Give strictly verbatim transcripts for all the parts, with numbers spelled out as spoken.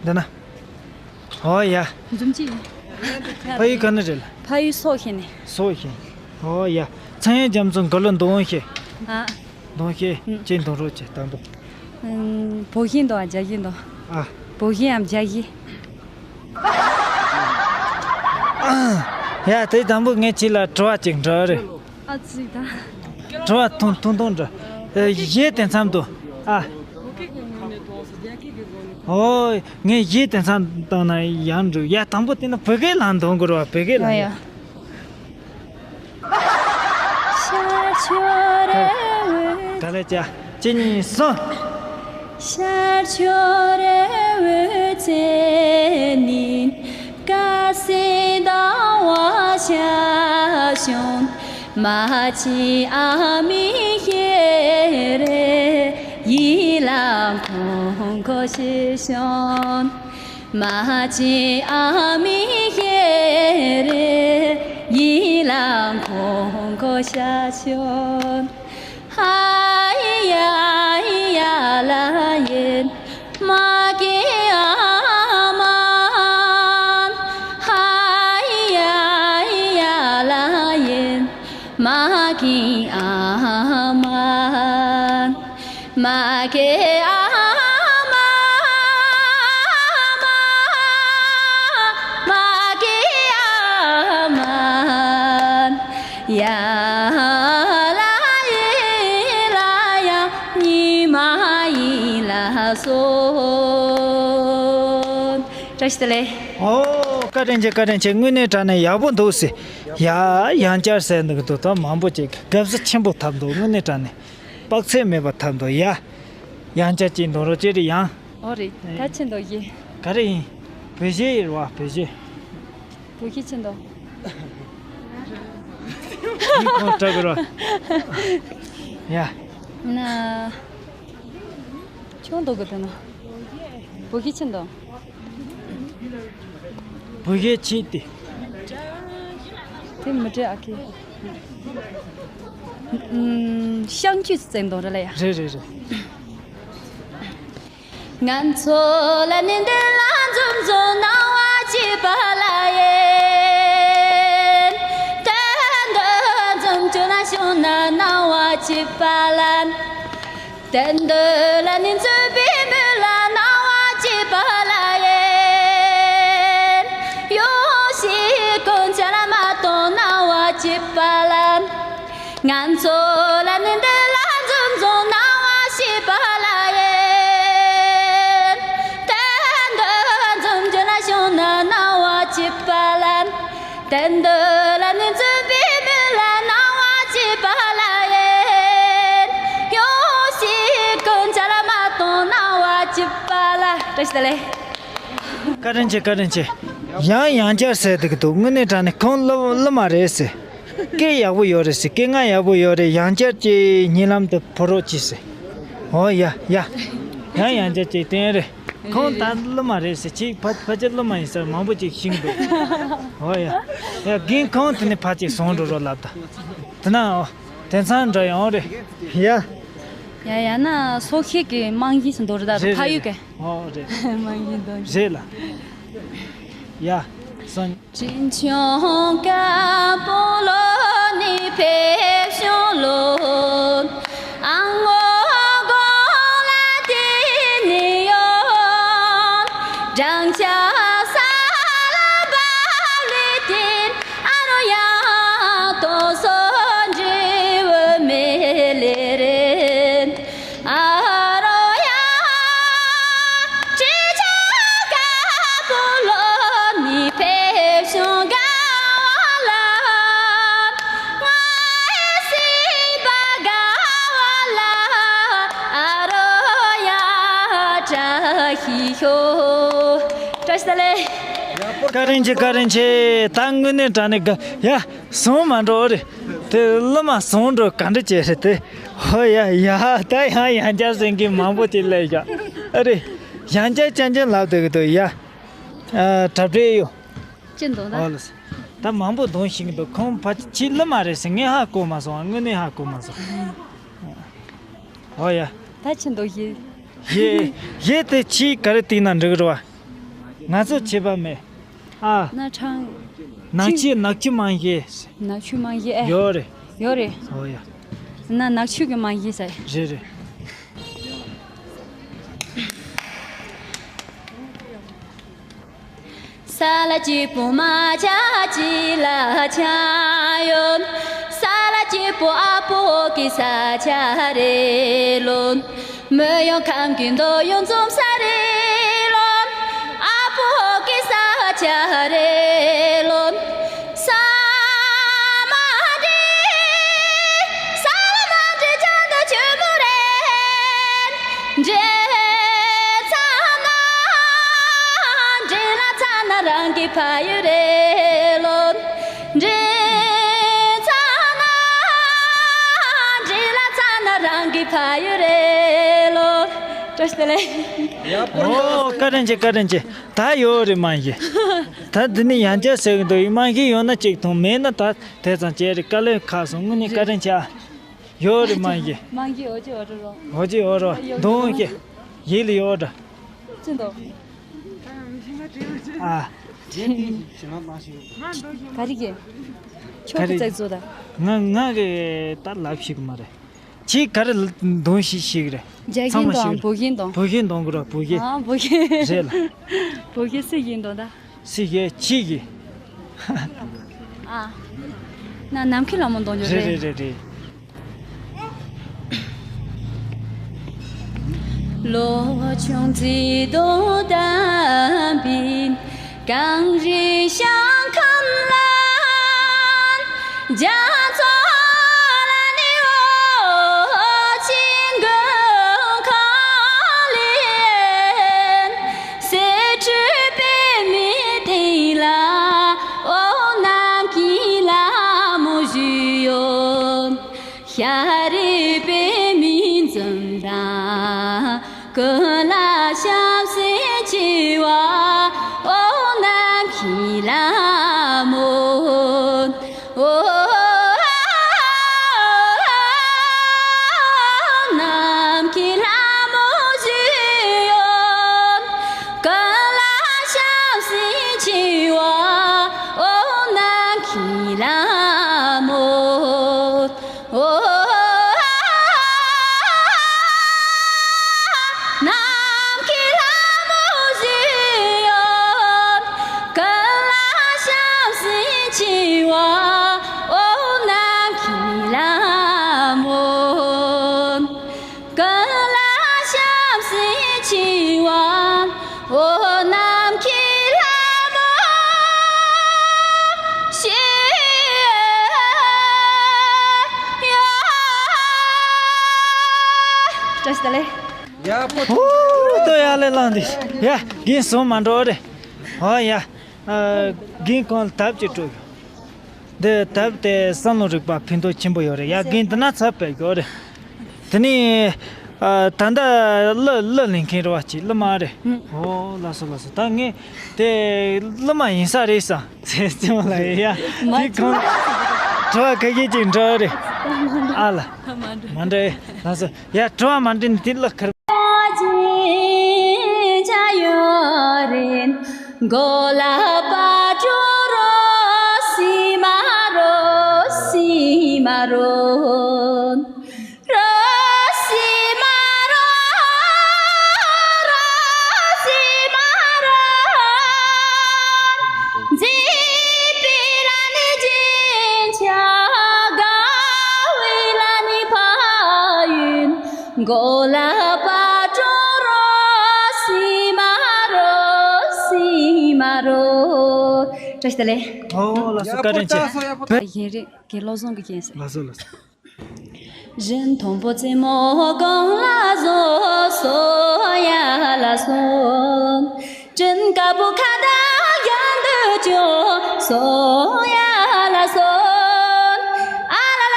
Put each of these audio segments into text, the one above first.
འདི་ན། ཨོ་ཡ། འཛུམ་ཅིག་ཕ་ཡུལ་ག་ནས་རེད་ལ། ཕ་ཡུལ་སོག་ཤིང་ནས། སོག་ཤིང་། ཨོ་ཡ། ཚངས་དབྱངས་རྒྱ་མཚོ་མགུར་གླུ་འདོན་ཤེས། ཨ། འདོན་ཤེས། ཨུ། ཅིག་འདོན་རོགས་བྱེད་དང་པོ། ཨུམ། བོད་ཤིང་འདོན་རྒྱ་ཤིང་འདོན། ཨ། བོད་ཤིང་ཡང་རྒྱ་ཤིང་། ཡ་དེ་དང་པོ་ངས་ཁྱེད་ལ་དྲི་བ་ཅིག་འདྲི་རེད། ཨ་ཙི་ད། དྲི་བ་ཐུང་ཐུང་ཐུང་འདྲི། ཨེ་གཞས་དེ་མཚམས་དུ། ཨ། ཨོ། ངས་གཞས་དེ་མཚམས་བཏང་ན་ཡང་འགྲིག་ཡ་དང་པོ་དེ་ནི་བོད་སྐད་ལ་འདོན་དགོས་རེད་བ། བོད་སྐད་ལ་ཡ། ཡ། ག་ལེ་ཅ། གཅིག་གཉིས་གསུམ། ཤར་ཕྱོགས་རི་བོའི་རྩེ་ནས། དཀར་སེར་ཟླ་བ་ཤར་བྱུང་། མ་གཅིག་ཨ་མའི་ཞལ་རས། ཡིད་ལ་འཁོར་འཁོར་ཞིག་བྱུང་། མ་གཅིག་ཨ་མའི་ཞལ་རས། ཡིད་ལ་འཁོར་འཁོར་ཞིག་བྱུང་། ཧ་ཡ་ཡ་ལ་ཡིན། མ་གི་ཨ་མ། ཧ་ཡ་ཡ་ལ་ཡིན། མ་གི་ཨ་མ། མ་གི་ཨ་མ། མ་གི་ཨ་མ། ཡ་ལ་ཡི་ལ་ཡ། ཉི་མ་ཡིད་ལ་སོན། བཀྲ་ཤིས་བདེ་ལེགས། ཨོ། བཀའ་དྲིན་ཆེ། བཀའ་དྲིན་ཆེ། དངོས་གནས་དྲང་གནས་ཡག་པོ་འདུག་ཟེར། ཡ། ཡང་བསྐྱར་ཟེར་འདུག་འདུག་ད་མང་པོ་ཅིག་དགའ་བསུ་ཆེན་པོ་ཐོབ་འདུག་དངོས་གནས་དྲང་གནས་དཔག་ཚད་མེད་པ་ཐོབ་འདུག་ཡ། ཡང་བསྐྱར་ཅིག་འདོན་རོགས་བྱེད་རེ་ཡང་། ཨོ་རེད། ད་ཕྱིན་འདོན་གྱིས། ག་རེ་ཡིན། བོད་གཞས་ཡིན་བ། བོད་གཞས། བོད་གཞས་ཕྱིན་འདོན། ཡིན་ཁོང་སྐྲག་གི་རོ། ཡ། ན། ཆུང་འདུག་གི་དེ་ན། བོད་གཞས་ཕྱིན་འདོན། བོད་གཞས་ཕྱིན་ཏེ། དེ་མི་འདྲ་ཨ་ཁེ། ཨུམ། བཤང་གཅུས་བཙན་དོ་ར་ལ་ཡ། རེད་རེད་རེད། ང་ཚོ་ལ་ནི་འདི་ལ་འཛུམ་འཛུམ་སྣང་བ་སྐྱིད་པ་ལ་ཡིན། དོན་དུ་འཛུམ་སྐྱོ་ན་བྱུང་ན་སྣང་བ་སྐྱིད་པ་ལ། དོན་དུ་ལ་ནི་འཛུམ་པའི་མུ་ལ་སྣང་བ་སྐྱིད་པ་ལ་ཡིན། ཡོང་ཞིག་ཀུན་ཆ་ལ་མ་གཏོང་སྣང་བ་སྐྱིད་པ་ལ། ང་ཚོ་ལ་ནི་འདི་ལ་འཛུམ་འཛུམ་སྣང་བ་སྐྱིད་པ་ལ་ཡིན། དོན་དུ་འཛུམ་གྱི་ལ་བྱུང་ན་སྣང་བ་སྐྱིད་པ་ལ། དོན་དུ་ལ་ནི་འཛུམ་པའི་མུ་ལ་སྣང་བ་སྐྱིད་པ་ལ་ཡིན། ཡོང་ཞིག་ཀུན་ཆ་ལ་མ་གཏོང་སྣང་བ་སྐྱིད་པ་ལ། བཀྲ་ཤིས་བདེ་ལེགས། བཀའ་དྲིན་ཆེ། བཀའ་དྲིན་ཆེ། ཡང་ཡང་བསྐྱར་ཟེར་འདུག་འདུག་དངོས་གནས་དྲང་གནས་ཁོང་སློབ་སློབ་མ་རེད་ཟེར། སྐད་ཡག་པོ་ཡོད་རེད་ཟེར། སྐད་ངག་ཡག་པོ་ཡོད་རེད། ཡང་བསྐྱར་གྱིས་ཉེ་ལམ་དུ་ཕོ་རོགས་གྱིས་ཟེར། ཨོ་ཡ་ཡ། ཡང་ཡང་བསྐྱར་གྱིས་བསྟན་རེད། ཁོང་ད་སློབ་མ་རེད་ཟེར། ཅིག་ཕ་ཕ་ཅག་སློབ་མ་ཡིན་ཟེར་མང་པོ་ཅིག་ཤེས་འདུག་ཨོ་ཡ། ཡ་རྒན་ཁོང་དེ་ནས་ཕ་ཅིག་སོང་འགྲོ་རོགས་ལབ་ད། དེ་ན་ཨོ། དེང་སང་འདྲ་ཡོང་རེད། ཡ། ཡ་ཡ་ན་སོག་ཤིང་གི་རྨང་གཞི་ཞིག་འདོར་ད་རེད་ཕ་ཡུལ་གི། ཨོ་རེད། རྨང་གཞི་འདོར། རེད་ལ། ཡ། སོན། བཀྲ་ཤིས་བདེ་ལེགས། བཀའ་དྲིན་ཆེ། བཀའ་དྲིན་ཆེ། ད་དངོས་གནས་དྲང་གནས་དགའ་ཡ། སོང་མ་འགྲོ་རེད། དེ་སློབ་མ་སོང་འགྲོ་ག་འདྲ་བྱས་རེད་དེ། ཧོ་ཡ་ཡ། ད་ཡང་ཡང་བསྐྱར་ཟེར་མཁན་མང་པོ་ཅིག་སླེབས་ཤག་ཨ་རེད། ཡང་བསྐྱར་ཅན་ཅན་ལབ་བསྡད་ཀྱི་འདུག་ཡ། ཨ། གྲ་སྒྲིག་ཡོད། ཅི་འདུག་ད། ཨོ་ལགས། ད་མང་པོ་འདོན་ཤེས་ཀྱི་འདུག་ཁོང་ཕ་ཁྱི་སློབ་མ་རེད་ཟེར། ངས་ཧ་གོ་མ་སོང་། དངོས་གནས་ཧ་གོ་མ་སོང་། ཨོ་ཡ། ད་ཅི་འདུག་ཞེས། ཞེས། ཞེས་དེ་ཁྱི་ག་རེ་བཏིང་ན་འགྲིག་རེད་བ། ང་ཚོ་བྱེད་པ་མེད། ཨ། ན་ཁྲང་། ནག་ཆུ་ནག་ཆུ་རྨང་གཞི། ནག་ཆུ་རྨང་གཞི་ཨེ། ཡོད་རེད། ཡོད་རེད། ཨོ་ཡ། ན་ནག་ཆུ་གི་རྨང་གཞི་ཟེར། རེད་རེད། ས་ལ་སྐྱིད་པོ་མ་ཆ་སྐྱིད་ལ་ཆ་ཡོད། ས་ལ་སྐྱིད་པོ་ཨ་ཕོ་གི་ས་ཆ་རེད་ལོ། མི་ཡོང་ཁམས་ཀྱི་མདོ་ཡོང་འཛོམས་ས་རེད་ལོ། ཨ་ཕོ་གི་ས་ཆ་རེད་ལོ། ས་མ་འདྲེ། ས་ལ་མ་འདྲེ་ཅང་དུ་ཆུ་མོ་རེད། འདྲེ་ཚ་ན། འདྲེ་ལ་ཚ་ན་རང་གི་ཕ་ཡུལ་རེད་ལོ། འདྲེ་ཚ་ན། འདྲེ་ལ་ཚ་ན་རང་གི་ཕ་ཡུལ་རེད་ལོ། བཀྲ་ཤིས་བདེ་ལེགས། ཡག་པོ་འདུག་ཨོ། བཀའ་དྲིན་ཆེ། བཀའ་དྲིན་ཆེ། ད་ཡོད་རེད་རྨང་གཞི། ད་འདི་ནས་ཡང་བསྐྱར་ཟེར་གི་འདུག་རྨང་གཞི་ཡོད་ན་གཅིག་མཐོང་། མེད་ན་ད་དེ་ཙམ་བྱས་རེད། དཀའ་ལས་ཁག་སོང་། དངོས་གནས་བཀའ་དྲིན་ཆེ་ཨ། ཡོད་རེད་རྨང་གཞི། རྨང་གཞི་འོ་ཅི་འོ་རོ་རོ། འོ་ཅི་འོ་རོ། གདོང་གི་ཡིད་ལ་ཡོད་འདྲ། ཅི་འདུག་ཨ། ག་རེ་གི། ཁྱོད་ག་རེ། ཀྱི་ཙག་བཟོ་ད། ང་ང་གི་ད་ལབ་ཤེས་གི་མ་རེད། ཁྱེད་ག་རེ་འདོན་ཤེས་ཤེས་གི་རེད། རྒྱ་གིན་ཚང་མ་འདོན་ཤེས་གི་རེད། བོད་གིན་འདོན། བོད་གིན་འདོན་གི་རེད། བོད་གིན། ཨ། བོད་གིན། རེད་ལ། བོད་གིན་སུ་གིན་འདོན་ད། སུ་གིན། ཁྱེད་གིན། ཨ། ན་ནམ་མཁའི་ལྷ་མོ་འདོན་རྒྱུ་རེད། རེད་རེད་རེད། ལོ་ཆུང་བརྩེ་དུང་ལྡན་པའི་གངས་རི་ཞིང་ཁམས་ལ། རྒྱ་མཚོ་ལ་ནི་འོ་ཆེན་དགུན་ཁ་ལེན། གསེར་ཁྲི་པདྨའི་སྟེང་ལ་འོ་ནམ་མཁའི་ལྷ་མོ་བཞུགས་ཡོད། ཤར་རི་པདྨའི་འཛུམ་མདངས་ཀུན་ལ་བྱམས་སེམས་ཆེ་བ་འོ་ནམ་མཁའི་ལྷ་མོ། འོ་ནམ་མཁའི་ལྷ་མོ་བཞུགས་ཡོད། ཀུན་ལ་བྱམས་སེམས་ཆེ་བ་འོ་ནམ་མཁའི་ལྷ་མོ། འོ། ནམ་མཁའི་ལྷ་མོ་བཞུགས་ཡོད། ཀུན་ལ་བྱམས་སེམས་ཆེ་བ་འོ་ནམ་མཁའི་ལྷ་མོ། ཀུན་ལ་བྱམས་སེམས་ཆེ་བ་འོ་ནམ་མཁའི་ལྷ་མོ་ཞེས་ཡོད། བཀྲ་ཤིས་བདེ་ལེགས། ཡག་པོ། ཧུ། ལྟོས་ཡ་ལས་བླངས་ཏེ། ཡ། རྒན་གསུང་མ་འགྲོ་རེད། ཨོ་ཡ། ཨ། རྒན་གང་ལ་ཐབས་ཅིག་སྤྲོད། འདི་དེབ་དེ་བསམ་བློ་རིག་པ་ཕན་ཐོགས་ཆེན་པོ་ཡོད་རེད་ཡ། རྒན་འདི་ན་ཚ་བེད་དགོས་རེད། དེ་ནས་ཨ། ད་ལྟ་གླུ་གླུ་ལེན་མཁན་རེད་བ། ཅིག་གླུ་མ་རེད། ཨོ་ལགས་སོ་ལགས་སོ། ད་ངས་དེ་གླུ་མ་ཡིན་ས་རེད་བསམ། ཚེ་ཚེ་མ་ལ་ཡ། དེ་གང་། དྲི་བ་ཁ་ཤས་ཅིག་འདྲི་རེད། ཨ་ལ། མ་འདྲི། ཡ། དྲི་བ་མ་འདྲི་ནི་དེ་གླུ་ཁར། མགོ་ལ་པ་ཏྲོ་རོ་སི་མ་རོ་སི་མ་རོ། རོ་སི་མ་རོ། རོ་སི་མ་རོ། མཛེས་པའི་ལ་ནི་རྒྱན་ཆ། དགའ་བའི་ལ་ནི་ཕན་ཡོན། མགོ་ལ་པ་ཏྲོ་རོ་སི་མ་རོ་སི་མ་རོ། བཀྲ་ཤིས་བདེ་ལེགས། ཨོ་ལགས་སོ། བཀའ་དྲིན་ཆེ། ཡིན་རེད། དགེ་བློ་བཟང་གི་རྒྱན་ཟེར། ལགས་སོ་ལགས་སོ། རིན་མཐོན་པོ་རྩེ་མོ་གང་ལ་བཟོ། གསོ་ཡ་ལ་གསོ། སྤྲིན་དཀར་པོ་ཁ་བརྡ་རྒྱན་དུ་སྐྱོ། གསོ་ཡ་ལ་གསོ། ཨ་ལ་ལ་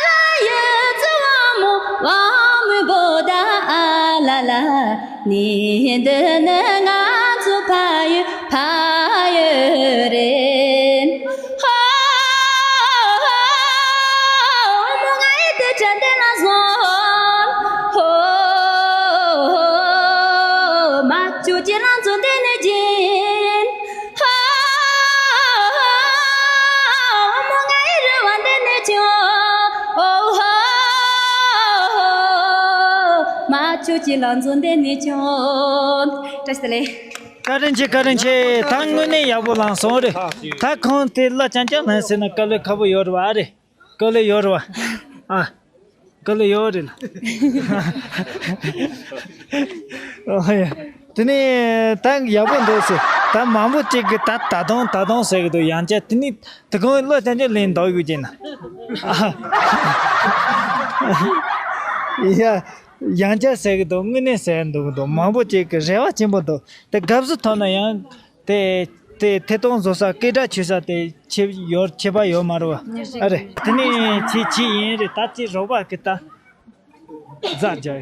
ལ་ཡུལ་གྱི་བ་མོ་བ་མོའི་བུ་ད་ཨ་ལ་ལ། ནི་འདི་ནི་ང་ཚོ་ཕ་ཡུལ་ཕ་ཡུལ་རེད། ཧོ། མོ་ང་ཡི་དེ་དྲན་དེ་ན་བཟང་། ཧོ། མ་ཅོ་ཅི་ལང་ཚོ་དེ་ནི་རྒྱུན། ཅི་ལ་འཛོམས་དེ་ནས་ཀྱང་། བཀྲ་ཤིས་བདེ་ལེགས། བཀའ་དྲིན་ཆེ། བཀའ་དྲིན་ཆེ། ད་དངོས་གནས་ཡག་པོ་བླངས་སོང་རེད། ད་ཁོང་དེ་གླུ་རྐྱང་རྐྱང་ལེན་ཟེར་ན་དཀའ་ལས་ཁག་པོ་ཡོད་རེད་བ། ཨ་རེད། དཀའ་ལས་ཡོད་རེད་བ། ཨ། དཀའ་ལས་ཡོད་རེད་ལ། ཨོ་ཡ། དེ་ནས་ད་ཡག་པོ་འདུག་ཟེར། ད་མང་པོ་ཅིག་གིས་ད་ད་དུང་ད་དུང་ཟེར་གི་འདུག་ཡང་བསྐྱར་དེ་ནས་དེ་གོང་གླུ་རྐྱང་རྐྱང་ལེན་འདུག་ཡོད་ཀྱིན་ན། ཨ། ཡ། ཡང་བསྐྱར་ཟེར་གི་འདུག་དངོས་གནས་ཟེར་འདུག་གི་འདུག་མང་པོ་ཅིག་གི་རེ་བ་ཆེན་པོ་འདུག་དེ་སྐབས་སུ་ཐོན་ན་ཡང་དེ་དེ་ཐད་གཏོང་བཟོ་ས་སྐད་གྲགས་ཆོད་ས་དེ་ཆེ་ཡོད་ཆེ་བ་ཡོད་མ་རེད་བ། ཨ་རེད། དེ་ནས་ཆེ་ཆེ་ཡིན་རེད། ད་ཅི་རོགས་པ་གི་ད་རྫ་རྒྱ།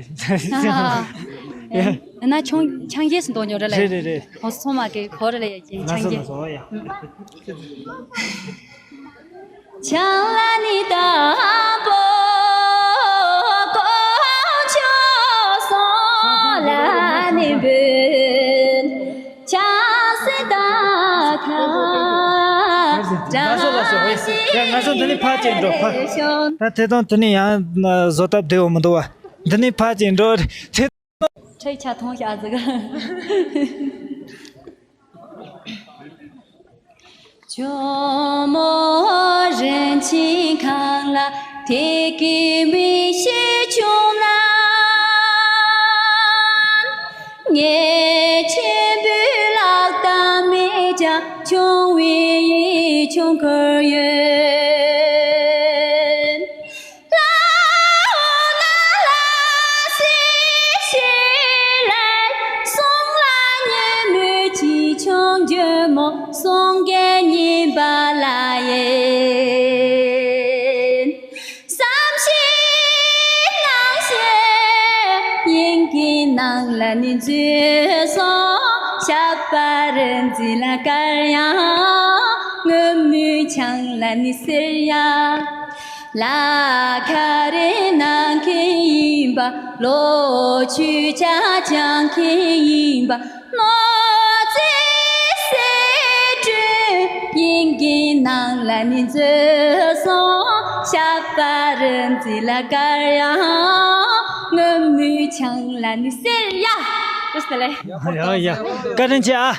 ཡིན་ན་ཆང་ཆང་རྒྱས་སུ་འདོན་ཉོ་རེད་ལ། རེད་རེད་རེད། ཨོ་སོ་མ་གི་གོ་རེད་ལ་ཡ་ཅིན་ང་ཆང་ཚོ་རྒྱས། ང་ཚོ་ཡ། ཆང་ལ་ནི་དང་པོ་ཀོ་ཆོ་སོང་ལ་ནི་བུན་ཆང་སི་ད་ཁ། ལགས་སོ་ལགས་སོ། ཡ་ང་ཚོ་འདི་ནས་ཕར་ཅིག་འགྲོ་ཕར། ད་དེ་དང་དེ་ནས་ཡང་བཟོ་ཐབས་བདེ་བོ་མི་འདུག་བ། འདི་ནས་ཕར་ཅིག་འགྲོ་དེ། ཁྲེག་ཆ་ཐོང་ཤ་ཟིག་ཇོ་མོ་རིན་ཆེན་ཁང་ལ་དེ་གི་མི་ཤེས་བྱུང་ན། ངས་ཆེན་པོའི་ལག་གདང་མི་བྱ་ཆུང་བའི་ཡིད་ཆུང་ཁུར་ཡོད། ལ་འོ་ན་ལ་སི་ཤི་ལེ་སོང་ལ་ཉེ་མོས་ཅི་ཆུང་ཇོ་མོ་སོང་གེ་ཉིན་པ་ལ་ཡིན། བསམ་ཤེས་སྣང་ཤེས་དབྱིངས་ཀྱི་ནང་ལ་ནི་འཛུལ་སོང་། ཞབས་པ་རི་འཛིན་ལ་དཀར་ཡང་ངུ་མོའི་ཆང་ལ་ནི་སེར་ཡ། ལ་ཁ་རེ་ནང་ཁེ་ཡིན་པ། ལོ་ཆུ་ཆ་ཅང་ཁེ་ཡིན་པ། ནོར་རྫས་སེ་སྤྲོས་དབྱིངས་ཀྱི་ནང་ལ་ནི་འཛུལ་སོང་། ཞབས་པ་རི་འཛིན་ལ་དཀར་ཡང་ངུ་མོའི་ཆང་ལ་ནི་སེར་ཡ། བཀྲ་ཤིས་བདེ་ལེགས། ཡ་ཡ། བཀའ་དྲིན་ཆེ་ཨ།